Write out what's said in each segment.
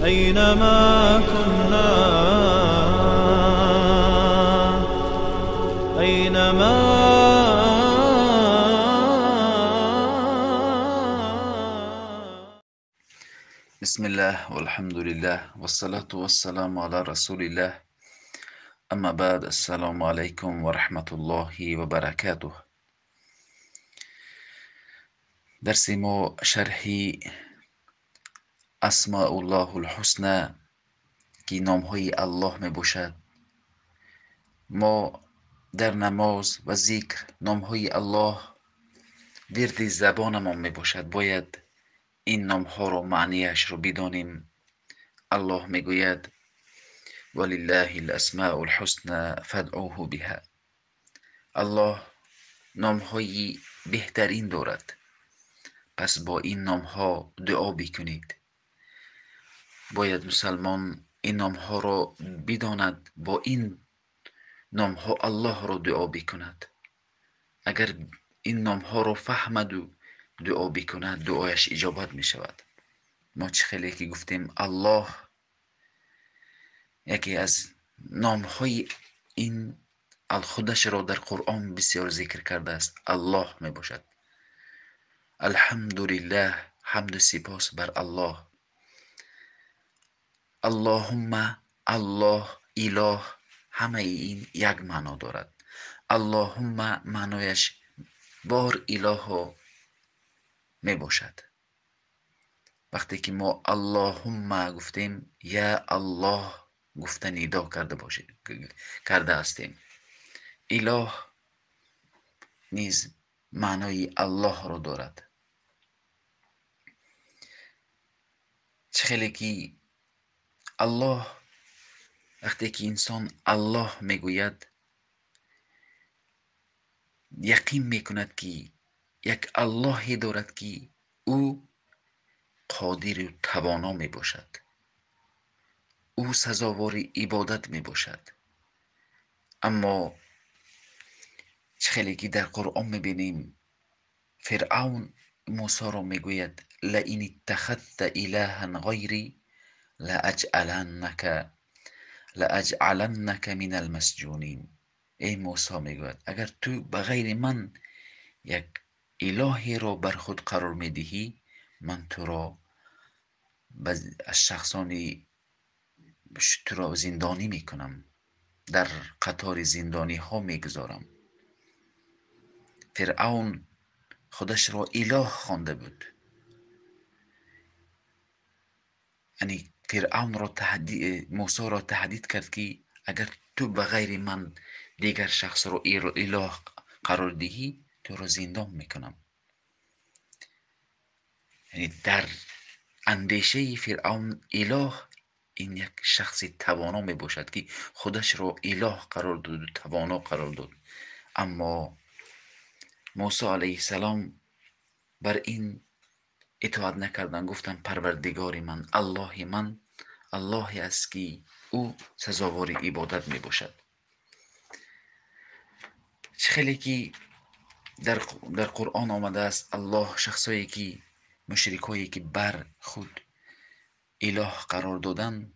أينما كنا، أينما. بسم الله والحمد لله والصلاة والسلام على رسول الله، أما بعد، السلام عليكم ورحمة الله وبركاته. درس ما شرحی اسماء الله الحسنى که نامهای الله می باشد. ما در نماز و ذکر نامهای الله ورد زبانمان می باشد. باید این نامها را معنیش را بدانیم. الله می گوید ولله الاسماء الحسنى فادعوه بها. الله نامهای بهترین دارد، پس با این نامها دعا بکنید. باید مسلمان این نامها را بداند، با این نامها الله را دعا بکند. اگر این نامها را فهمد و دعا بکند، دعایش اجابت می شود. ما چه خیلی که گفتیم الله یکی از نامهای این خودش را در قرآن بسیار ذکر کرده است، الله می باشد. الحمدلله، حمد و سپاس بر الله. اللهم، الله، اله، همه این یک معنا دارد. اللهم معنایش بار اله می باشد. وقتی که ما اللهم گفتیم، یا الله گفته ندا کرده باشید، کرده هستیم. اله نیز معنای الله را دارد. چه خیلی که الله، وقتی که انسان الله میگوید، یقین میکند که یک اللهی دارد که او قادر و توانا میباشد، او سزاوار عبادت میباشد. اما چه خیلی که در قرآن میبینیم، فرعون موسی را میگوید لئن اتخذت الها غیری لأجعلنک من المسجونین. ای موسی، میگوید اگر تو بغیر من یک الهی را بر خود قرار میدهی، من تو را از شخصانی تو را زندانی میکنم، در قطار زندانی ها میگذارم. فرعون خودش را اله خوانده بود، یعنی فرعون را موسی را تهدید کرد که اگر تو بغیر من دیگر شخص را اله قرار دهی، تو را زندان میکنم. یعنی در اندیشه فرعون اله این یک شخص توانا می باشد که خودش را اله قرار داد و توانا قرار داد. اما موسی علیه السلام بر این اطاعت نکردن، گفتن پروردگار من، الله من، اللهی است که او سزاوار عبادت می باشد. چه خیلی که در قرآن آمده است، الله شخصایی که مشرکایی که بر خود اله قرار دادن،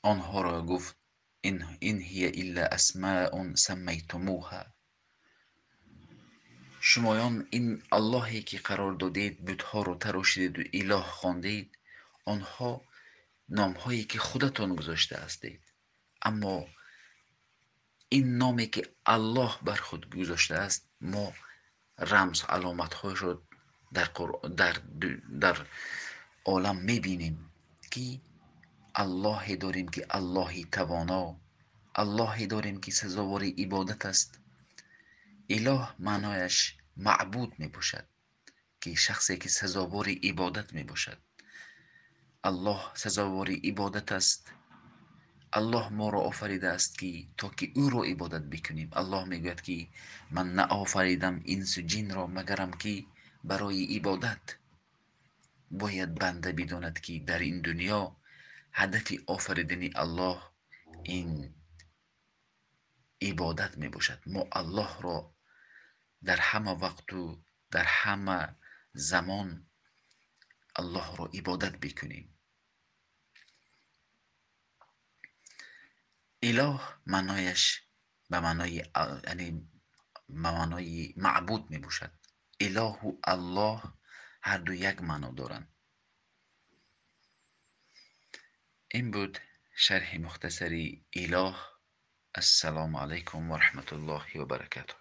آنها را گفت این هی الا اسماء سمیتموها. شمایان این اللهی که قرار دادید، بتها رو تراشیدید و اله خواندید، آنها نامهایی که خودتان گذاشته هستید. اما این نامی که الله بر خود گذاشته است، ما رمز علامتهایش رو در عالم میبینیم که اللهی داریم که اللهی توانا، اللهی داریم که سزاوار عبادت است. اله معنایش معبود می باشد، که شخصی که سزاوار عبادت می باشد. الله سزاوار عبادت است. الله ما را آفریده است که تا که او را عبادت بکنیم. الله میگوید که من نه آفریدم انس و جن را مگرم که برای عبادت. باید بنده بداند که در این دنیا هدف آفریدن الله این عبادت می باشد. ما الله را در همه وقت و در همه زمان الله را عبادت بکنیم. Илоҳ маънояш ба маънои, яъне ба маънои маъбуд мебошад. Илоҳу Аллоҳ ҳарду як маъно доранд. Ин буд шарҳи мухтасари илоҳ. Ассалому алайкум ва раҳматуллоҳи ва баракатуҳ.